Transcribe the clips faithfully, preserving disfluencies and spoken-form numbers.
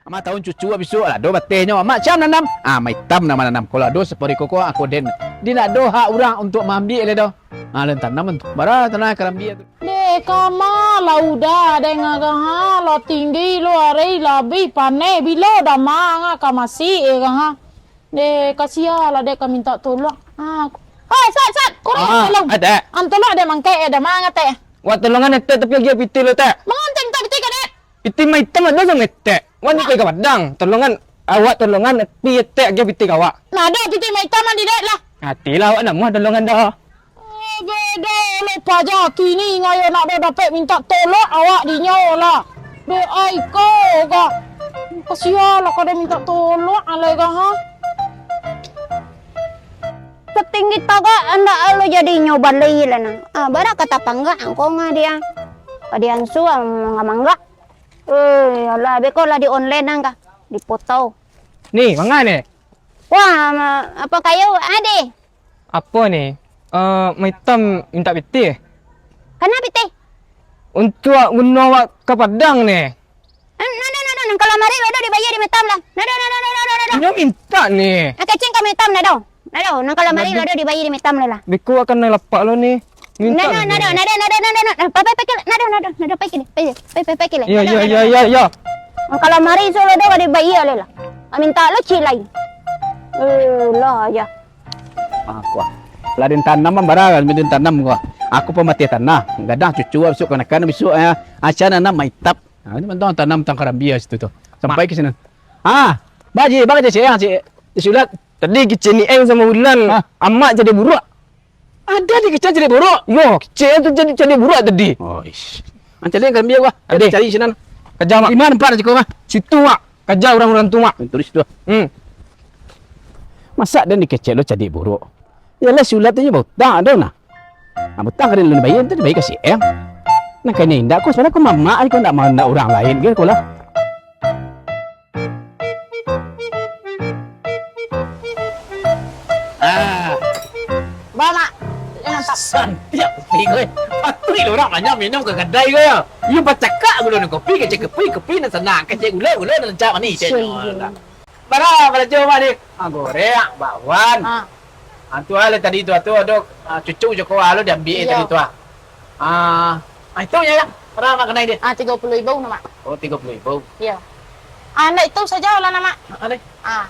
Amak tahu cucu bisuak lah, do batehnyo. Amak cam nanam. Ah, Mak Itam nan mananam. Kalau ado sapariko ko, ako den. Di nak ado hak urang untuak maambiak lai doh. Ah, den tanam tu. Bara tanah karambia tu. Deh, kama lah udah, deh, ngagah, ha, lah tinggi lo ari, lah abih paneh, bilo dah manga ka masih, eh, ha. Deh, kasiah lah, deh, ka minta tolong. Ah, hai, Sat, Sat, kurang Ah, tolong. Atek. An tolong, deh, mangkek, eh, dah manga, Tek. Wak tolongan, Tek, tapi agiah pitih lo, Tek. Mangantek minta pitih ka, deh. Pitih Mak Itam ado samo etek. Wan Nah. Pai ka Padang, tolongan awak tolongan pi etek agiah pitih ka awak. Nah, ado pitih Mak Itam di dek lah. Ati lah awak namuah tolongan dah. Eh, beda lo paja kini ngayo nak do dapek minta tolong awak dinyo lah. Dek ai ko ka. Kasiah lah kada minta tolong alai ka, ha. Satinggi tagak andak lo jadinyo balai lah nah. Ah, bara ka tapanggak angko nga dia. Ka diansu mangga-mangga. Eh, alah, beko lah di online nang kah? Di foto. Ni, manga ni? Wah, ma-, apa kayu? Ade. Apa ni? Eh, Mak Itam minta pitih. Kana pitih? Untuak guno awak ka Padang ni. Nado, nado, nado, nang ka lamari lo do dibayia di Mak Itam lah. Nado, nado, nado, nado, nado. Inyo minta ni. Nah, kecing ka Mak Itam, nado. Nado, nang ka lamari lo do dibayia di Mak Itam lah. Beko akan nai lapak lo ni. Minta Nado, ni. Nado, nado, nado, nado, nado. Pai, pai, pai kini. Nado, nado, nado, pai kini. Pai, pai, pai, pai kini. Iyo, Nado, iyo, nado, iyo, nado. Iyo, iyo. Nang ka lamari so lo do dibayia lah. Minta lo cilai. Eh, lah aja. Ah, kuah. Lah den tanam, bara den tanam kuah. Aku pamatih tanah. Gadang cucu bisuak kamanakan bisuak, eh. Acan anak maitap. Ha, ni mantong tanam tang karambia situ tu. Sampai Mak. Ke sinan. Ha, baji, bang je cek, cek, cek Sulat. Tadi kecek ni Eng sama Ulan, Ha? Amak jadi buruak. Ada di kecek jadi buruak? Yo, kecek tu jadi, jadi buruak tadi. Oh, ish. Ancali karambia gua. Ada. Cari sinan. Kaja, Mak. Di mana tempat cek kau, Mak? Situ, Mak. Kaja urang-urang tu, Mak. Tulis tu. Hmm. Masa den dikecek lo jadi buruak? Yalah, Sulat tu je bautang, ado nah. Ah, butang ka den alun dibayia, tu dibayia ka si Eng. Nah, kayaknya indak, ko, soalnya ko mamak, ko indak mau, indak urang lain, kan, ko lah. Ah. Ba, Mak. Eh, mantap. Santiak kopi ko, eh. Patuik lo urang banyak minum ka kadai ko, yo. Iyo, bacakak gulo nan kopi, kecek kopi, kopi nan sanang, kecek gulo, gulo nan rancak manih, cek Sungguh. Nyo lah. Bara balajo, Mak, ni? Ah, goreng, bakwan. Ah. Ah, tu lah tadi tu, tu ado, ah, cucu jo ko, ah, lo diambiak Iyo. Tadi tu, ah. Ah, ah, itu nyo, yo. Bara, Mak, kanai dia? Ah, tigo puluah ribu nah, Mak. Oh, tigo puluah ribu. Iyo. Ah, ndak itu sajo lah, nah, Mak. Ah, deh. Ah.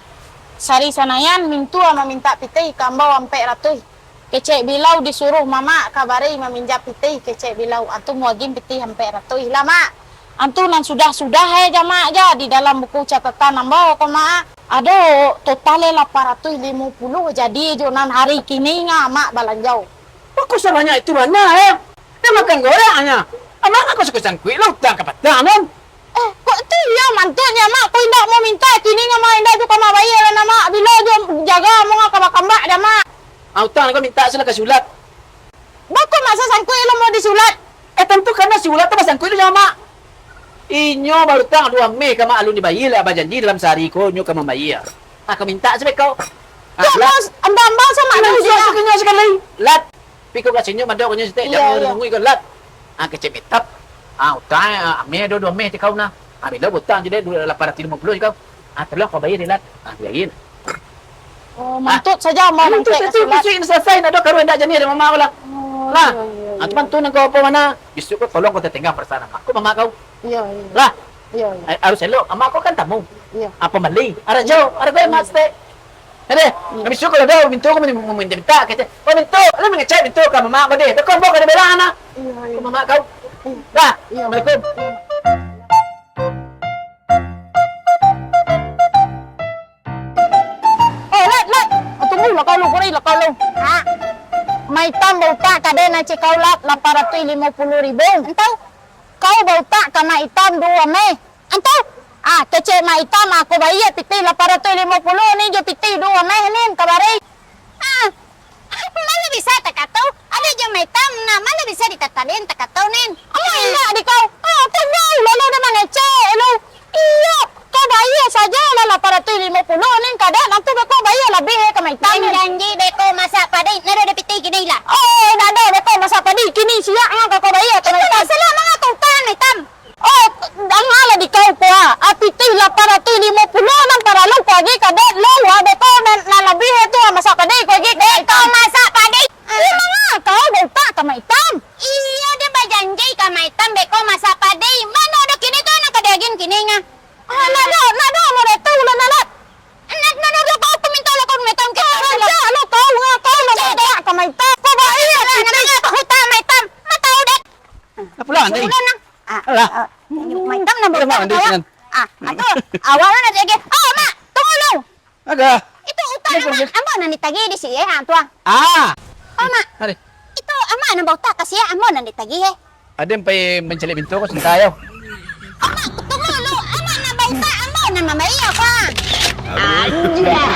Sari Sanayan mintua mamintak pitih ka ambau ampek ratuih. Kecek bilau disuruah mamak kabari maminjam pitih, kecek bilau. Antu muagin pitih ampek ratuih lah, Mak. Antu nan sudah-sudah, eh, jamak ja di dalam buku catatan ambo ko, Mak. Ado total, eh, lapan ratuih limo puluah, jadi jo nan hari kini nga Amak balanjau. Kok sabanyak itu bana, eh? Dah makan goyaknya. Amak, aku suka sangkuik lah utang ka patang, non. Eh, kok tu iyo mantuaknyo, Mak? Ko indak mau minta, kini nga Mak indak jo ka mabayia lah, Mak. Bilo jo jaga mau nga ka bakambak dah, Mak. Ah, utang ko minta sudah ka Sulat. Bako Mak sasangkuik lo mau di Sulat? Eh, tantu karano Sulat tu basangkuik lo jo Mak. Inyo barutang duo ameh ka Mak alun dibayia, lah bajanji dalam sahari ko nyo ka mambayia. Ah, ko minta sabe ko. Ah, Yo, Lat. Mas, ambang-ambang sama Inyo Mak sudah Sulat. Sudah sakali. Lat. Piko ka sinyo mandok ko nyo sitek, Iyo, jangan iyo. Nunggu iko Lat. Ah, kecek mitap. Ah, utang, ah, ameh ado duo ameh ti kau nah. Ah, bilo butang je deh, dua, lapan ratus limo puluah je kau. Ah, tolong kau bayia deh, Lat. Ah, biarin. Oh, mantut saja mau Ah, mantut mangkek itu, Sulat. Masuik ni selesai, nak doh karuan dak jani ada mamak kau lah. Oh, Lah, iyo, iyo, ah, iyo. Cuman tu nang kau apa mana? Bisuak kau tolong kau tatenggang perasaan amak. Kau mamak kau. Iyo, iyo. Lah. Iyo, iyo. Eh, harus elok. Amak kau kan tamu. Iyo. Apa mali? Ada jauh, ada kau Iyo. Mak setek. Ada. Iyo. Kami suka lah dah, minta kau minta, minta, minta. Kata, kau minta, lu mengecek minta kau mamak kau deh. Kau kau kau ada bela anak. Iyo, iyo. Kau mamak kau. Iyo. Dah. Iyo. Assalamualaikum. Iyo. Eh, Lat, Lat. Ah, tunggu lah kau lu, kuri lah kau lu. Ha? Mak Itam bautak ka den nan cek kau Lat, lapan ratus limo puluh ribu. Entau? Kau bautak ka Mak Itam duo ameh. Entau? Ah, kecek Mak Itam, ah, kau bayia pitih lapan ratus limo puluh ni jo pitih duo ameh ni, kabari. Ah. Mana bisa takato? Ada jo Mak Itam, nah, mana bisa ditatalin takato, nin? Alah, indak di kau. Ah, tunggu, lalu dah mangecek, lu. Iyo, kau bayia saja lah lapan ratus limo puluh, nin, kada, nanti beko bayia labiah, eh, ka Mak Itam, Nin, nin. Janji beko masak padi, nado ada pitih kini lah. Oh, nado beko masak padi, kini siap, ah, kau bayia ka Mak Itam. Itulah salah mangatokan, Mak Itam. Oh, dangalah di kau, kua. Ah, pitih lapan ratus Pulang, Dek. Pulang, nah. Ah, Alah. Ah, maitam nan Pulang, bautak Dek, awak. Sinan. Ah, atuh, awak lah nak lagi. Oh, Mak, tunggu dulu. Aga. Itu utang Dek, Amak, Dek. Ambo nan ditagih di sini, ha, tuang. Ah. Oh, Mak. Mari. Itu Amak nan bautak ka sia, ambo nan ditagih, eh. Aden pai mancaliak pintu ko, santai yo. Amak, tunggu dulu. Amak nan bautak, ambo nan mambayia, ha. Anjay.